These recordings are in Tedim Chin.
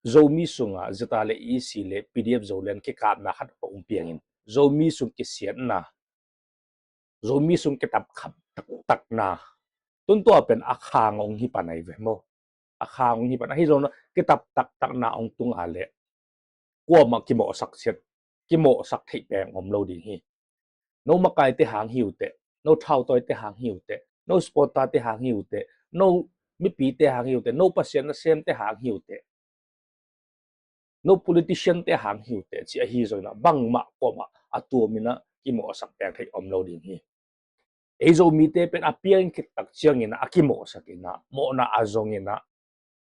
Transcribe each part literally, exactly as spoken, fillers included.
Zomi sungah ZRA le EC le PDF Zoland kikapna khat a hong piangin Zomi sung kisiatna, Zomi sung kitapkhap taktakna, tun tua pen a khang hong hi pan ahi ve maw. A khang hong hi pan ahi zongin kitap taktakna hong tung a leh kuamah kimawhsak siat, kimawhsak theih peng om lo ding hi. No makaite hang hi uh teh, no thautawite hang hi uh teh, no supporterte hang hi uh teh, no mipite hang hi uh teh, no Pasian nasemte hang hi uh teh, no politiciante hang hi uh teh, ci ahi zongin ah bangmah kuamah a tuamin ah kimawhsak peng theih om lo ding hi. Ei Zomite pen a piang khit tak ciangin ah a kimawhsak in ah, mawhna a zongin ah,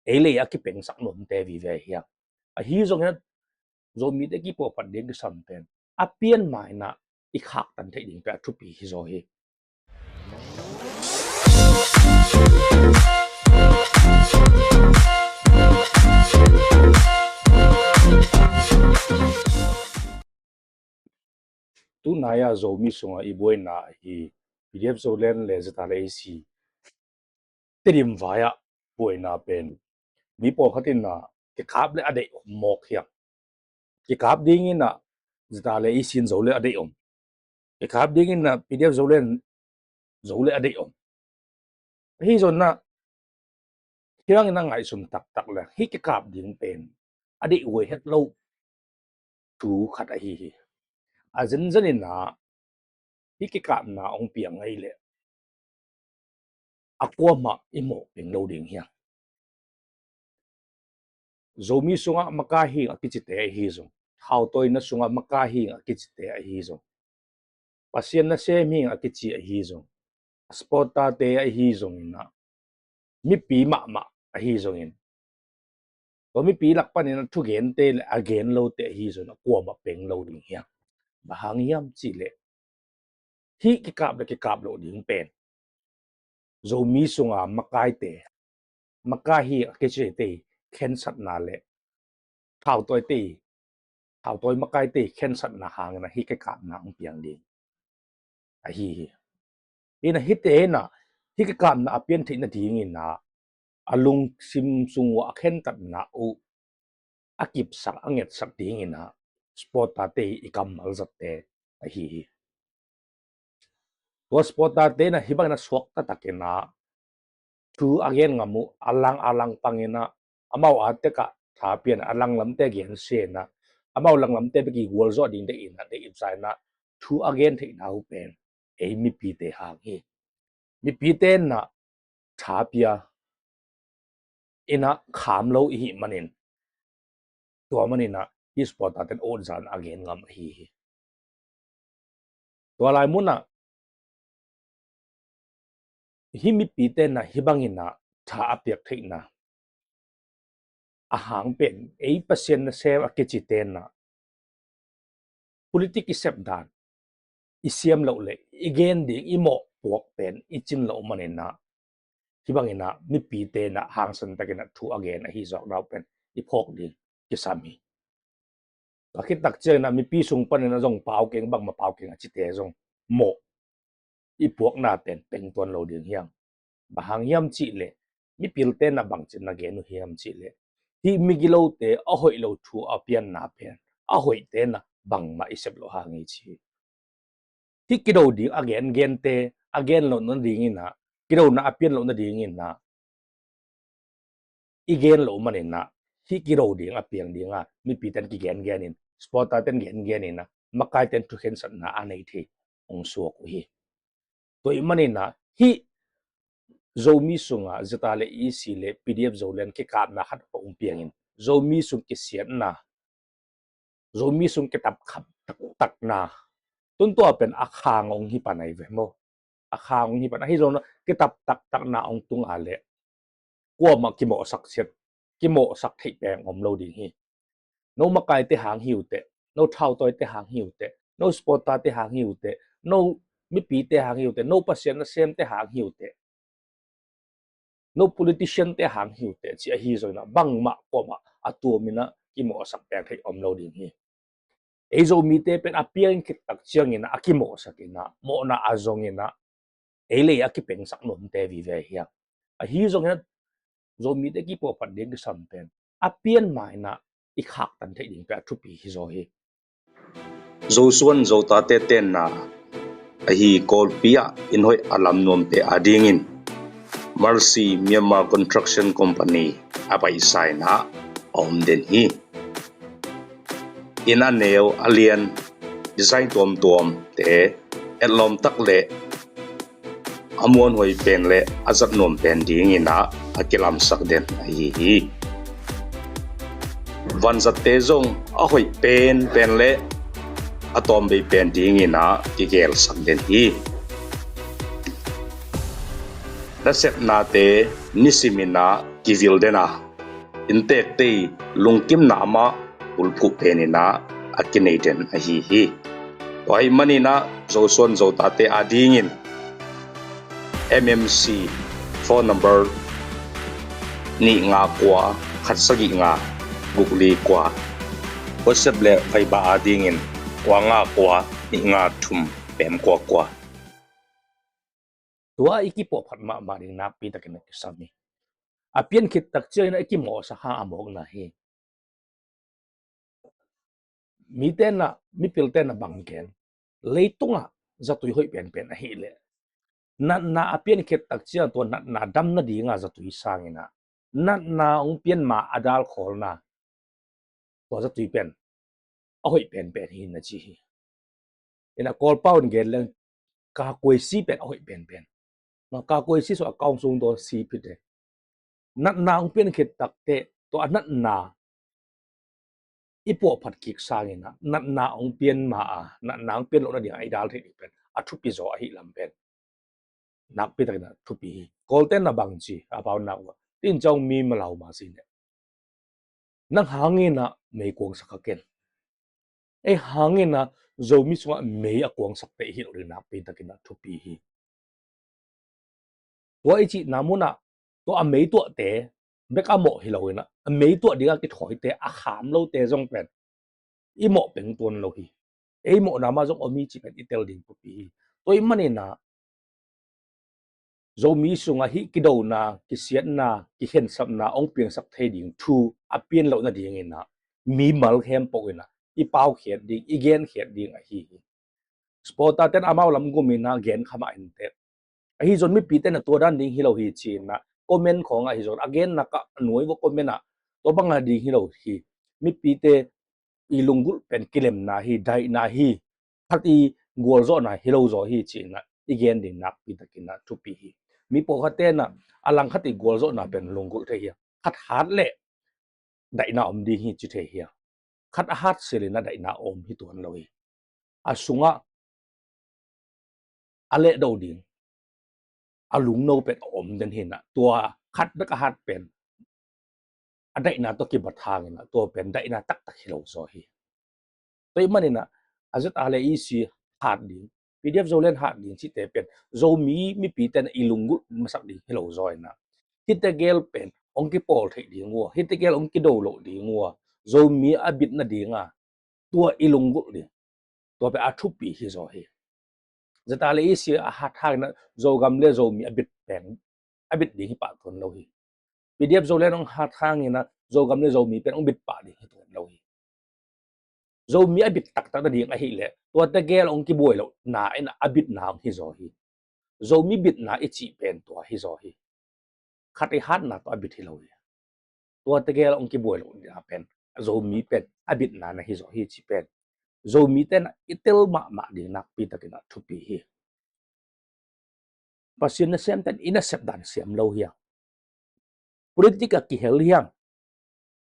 ei lei a kipengsak nuamte vive hi a. Ahi zongin ah Zomite kipawlpat ding kisam pen a pian ma in ah i khaktan theih ding pen a thupi hi zaw hi. Tunai a Zomi sungah i buaina ahi PDF Zoland le ZRA le EC Tedim vai ah buaina pen mi pawlkhat in ah kikap le a deih om mawk hi a. Kikap dingin ah ZRA le EC in zo le a deih om. Kikap dingin ah PDF Zoland zo le a deih om. Ahi zongin ah hi bangin ah ngaihsun taktak le hih kikap ding pen a deih huai het lo thu khat ahi hi. A zenzen in ah hih kikapna hong piang ngei leh a kuamah i mawh peng lo ding hi a. Zomi sungah makaihing a kicite ahi zong, thautawina sungah makaihing a kicite ahi zong, Pasian nasem hing a kici ahi zong, a supporterte ahi zongin ah, mipi mahmah ahi zongin, tua mipi lak panin ah thugente le a gen lote ahi zongin ah kuamah peng lo ding hi a. Bang hang hiam cih leh hih kikap le kikap loh ding pen Zomi sunga makaite, makaihing a kicite khensatna le thautawite, thautawi makaite khensatna hangin ah hih kikapna hong piang ding ahi hi. Hi in ah hihte in ah hih kikapna a pian theih nadingin ah a lungsim sung uh a khentatna uh a kipsak, a ngetsak dingin ah supporterte i kammal zatte ahi hi. Tua supporterte in ah hih bangin a suak taktakin ah thu a gen ngam uh, a lang a lang pangin ah amau a tekah tha pian a langlamte gensia in ah amau langlamte bek i gualzawh ding deihin ah deih ipsa in ah thu a gen theihna uh pen ei mipite hang hi. Mipite in ah tha pia in ah kham lo i hih manin, tua manin ah hih supporterten awtzan a gen ngam ahi hi. Tua lai munah hih mipite in ah hih bangin ah tha a piak theihna a hang pen ei Pasian nasem a kicite in ah politik i sep dan i siam loh le i gen ding i mawhpuak pen i cin loh manin ah hih bangin ah mipite in ah hangsan takin ah thu a gen ahi zawkna uh pen i phawk ding kisam hi. Tua khit tak ciangin ah mipi sung panin ah zong pau keng, bangmah pau keng a cite zong mawh i puakna pen peng tuan lo ding hi a. Bang hang hiam cih leh mipilte in ah bangci in ah gen uh hiam cih leh hih migilote a hoih lo thu a pianna pen a hoihte in ah bangmah i sep loh hang hi ci hi. Hih kido ding a gengente a gen loh nadingin ah, kidona a pian loh nadingin ah i gen loh manin ah hih kido ding a piang ding a mipiten kigengenin, supporterten gengenin ah makaiten thukhensatna a nei thei hong suak uh hi. Tua ahih manin ah hih Zomi sungah ZRA le EC le PDF Zoland kikapna khat hong piangin Zomi sung kisiatna, Zomi sung kitapkhap taktakna, tun tua pen a khang hong hi pan ahi ve maw. A khang hong hi pan ahi zongin ah kitap taktakna hong tung a leh kuamah kimawhsak siat, kimawhsak theih peng om lo ding hi. No makaite hang hi uh teh, no thautawite hang hi uh teh, no supporterte hang hi uh teh, no mipite hang hi uh teh, no Pasian nasemte hang hi uh teh, no politiciante hang hi uh teh, ci ahi zongin ah bangmah kuamah a tuamin ah kimawhsak peng theih om lo ding hi. Ei Zomite pen a piang khit tak ciangin ah a kimawhsak in ah, mawhna a zongin ah ei lei a kipengsak nuamte vive hi a. Ahi zongin ah Zomite kipawlpat ding kisam pen a pian ma in ah i khaktan theih ding pen a thupi hi zaw hi. Zosuan Zotate tenna ahi Kawlpi ah inn hoih a lam nuamte adingin Mercy Myanmar Construction Company a paisa in ah a om den hi. Inn a neu a lian, design tuamtuamte etlawm tak le a muanhuai pen le a zat nuam pen dingin ah a kilamsak den ahi hi. Vanzatte zong a hoih penpen le a tawmbei pen dingin ah kigelsak den hi. Nasepnate nisimin ah kivil den a, inntekte i lungkimna mah bulphuh penin ah a kinei den ahi hi. Tua ahih manin ah Zosuan Zotate adingin M M C phone number nih nga kua khat sagih nga guk li kua, WhatsApp le Viber adingin kua nga kua nih nga thum pem kua kua. Tua i kipawhphat mahmah ding nakpi takin a kisam hi. A pian khit tak ciangin a i kimawhsak hang a mawkna hi. Mite na, mipil te na bang gen, leitungah zatui hoih penpen ahih leh natna a pian khit tak ciang tua natna dam nadinga zatui sangin ah natna hong pian ma a dal khawlna tua zatui pen a hoih penpen hi na ci hi. Ina Kawlpau in gen leng kakuaisi pen a hoih penpen. Ma kakuaisi so a kaung sung tua si phit e. Natna hong pian khit takte tua a natna i pawhphat kik sangin ah natna hong pian ma a natna hong pian loh nading a i dal thei ding pen a thupi zaw ahi lam pen nakpi takin a thupi hi. Kawlte na bang ci a pau nak uh a tin ciang mi malau ma si ne. Nang hangin ah mei kuangsak a ken. Ei hangin ah Zomi sungah mei a kuangsak te hi lo ding nakpi takin a thupi hi. Tua i cihna munah tua a mei tuahte bek a mawh hi lo in ah a mei tuah dingah kithawite a kham lote zong pen i mawh peng tuan lo hi. Ei mawhna mah zong om hi cih pen i tel ding thupi hi. Tua i manin ah Zomi sungah hih kidona, kisiatna, kikhensapna hong piangsak thei ding thu a pian loh nadingin ah mimal khempeuh in ah i paukhiat ding, i genkhiat ding ahi hi. Supporter ten amau lam gumin ah gen kha mah inteh. Ahi zong mipite na tua dan ding hi lo hi ci-in ah comment khawngah ahi zong a genna kah a nuai vua comment ah tua bangah ding hi lo hi. Mipite i lunggulh pen kilemna hi, daihna hi, khat i gualzawhna hi lo zaw hi ci-in ah i gen ding nakpi takin ah thupi hi. Mi pawlkhat ten ah a langkhat i gualzawhna pen lunggulh thei hi a, khat hat leh daihna om ding hi ci thei hi a, khat a hat silin a daihna om hi tuan lo hi. A sungah a lehdo ding, a lungno pen a om den hi in ah tua khat bek a hat pen a daihna tawh kibat hangin ah tua pen daihna taktak hi lo zaw hi. Tua i manin ah a Z R le E C hat ding, P D F Zoland hat ding cihte pen Zomi mipi ten i lunggulh masak ding hi lo zaw in ah hihte gel pen hong kipawl theih ding ua, hihte gel hong kido loh ding ua, Zomi a bit nadinga tua i lunggulh ding, tua pen a thupi hi zaw hi. Z R le E C a hat hangin ah Zogam le Zomi a bit pen a bit ding hi pah tuan lo hi. P D F Zoland hong hat hangin ah Zogam le Zomi pen hong bit pah ding hi tuan lo hi. Zomi a bit taktak nading ahih leh tua tegel hong kibuai lohna in ah a bitna hong hi zaw hi. Zomi bitna i cih pen tua hi zaw hi. Khat i hatna tawh a bit hi lo hi. Tua tegel hong kibuai lohna pen Zomi pen a bitna na hi zaw hi cih pen Zomi ten ah i tel mahmah ding nakpi takin ah thupi hi. Pasian nasem ten i nasep dan siam lo hi a, politik a kihel hi a,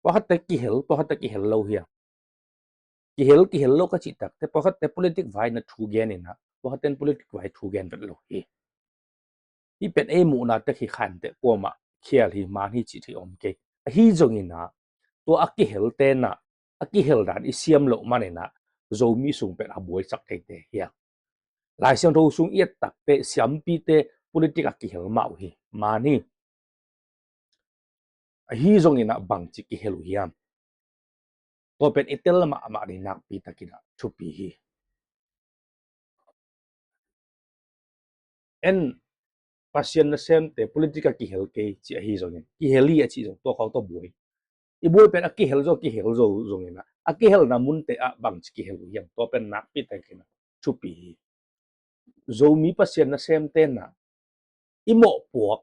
pawlkhatte kihel, pawlkhatte kihel lo hi a. Kihel, kihel lo ka cih takte pawlkhatte politik vai na thu gen in ah pawlkhatte politik vai thu gen vet lo hi. Hih pen ei muhna tek hi kha inteh, kuamah khial hi man hi cih thei om kei. Ahi zongin ah tua a kihel ten ah a kihel dan i siam loh manin ah Zomi sung pen a buaisak theite hi a. Lai Siangtho sung i et takte siampite politik a kihel mah uh hi man hi. Ahi zongin ah bangci kihel uh hiam? Tua pen i tel mahmah ding nakpi takin ah thupi hi. En Pasian nasemte politik a kihel kei ci ahi zongin kihel hi a cih zong tua khawng tawh buai. I buai pen a kihel zo, kihel zo zongin ah, a kihelna munte ah bangci kihel uh hiam, tua pen nakpi takin ah thupi hi. Zomi Pasian nasemte in ah i mawhpuak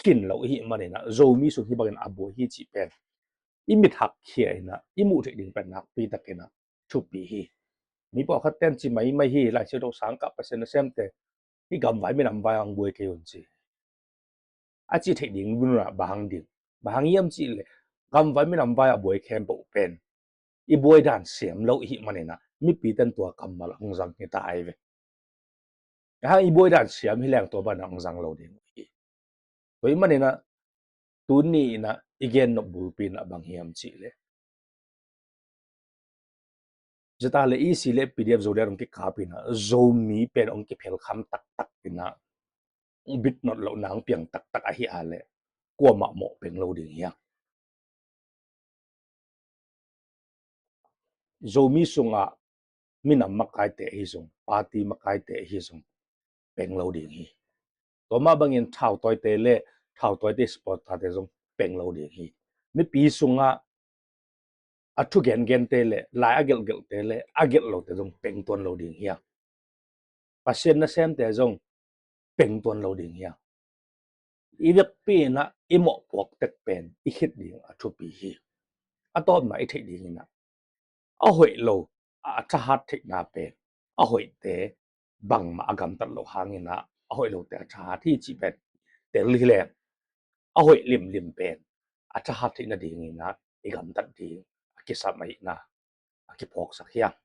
khin lo i hih manin ah Zomi sung hih bangin a buai hi cih pen i mit hakkhia in ah i muh theih ding pen nakpi takin ah thupi hi. Mi pawlkhat ten ci maimai hi, Lai Siangtho sang kah Pasian nasemte hih gamvai minam vai ah hong buai kei un ci a cih theih ding mun ah bang hang ding, bang hang hiam cih leh gamvai minam vai ah buai khempeuh pen i buai dan siam lo i hih manin ah mipi ten tua kammal hong zang hi ta ai ve. Ahi hang i buai dan siam hi leng tua bang hong zang lo ding uh hi. Tua hih manin ah tuni in ah i gen nop bulpi in ah bang hiam cih leh, Zata le E C le P D F Zoland hong kikap in ah Zomi pen hong kiphelkham taktak in ah bit not lohna hong piang taktak ahi a leh kuamah mawh peng lo ding hi hang. Zomi sungah minam makaite ahi zong, party makaite ahi zong peng lo ding hi. Tua mah bangin thautawite le thautawite supporter-te zong peng lo ding hi. Mipi sungah a thu gengente le lai a gelhgelhte le a gelh lote zong peng tuan lo ding hi hang. Pasian nasemte zong peng tuan lo ding hi hang. I vekpi in ah i mawhpuak tek pen i khit ding a thupi hi. A tawpna i theih ding in ah a hoih lo a thahat theihna pen a hoihte bangmah a gamtat loh hangin ah a hoih lote a thahat hi cih pen tel hi leng, a hoih limlim pen a thahat theih nadingin ah i gamtat ding a kisam ahihna a kiphawksak hi hang.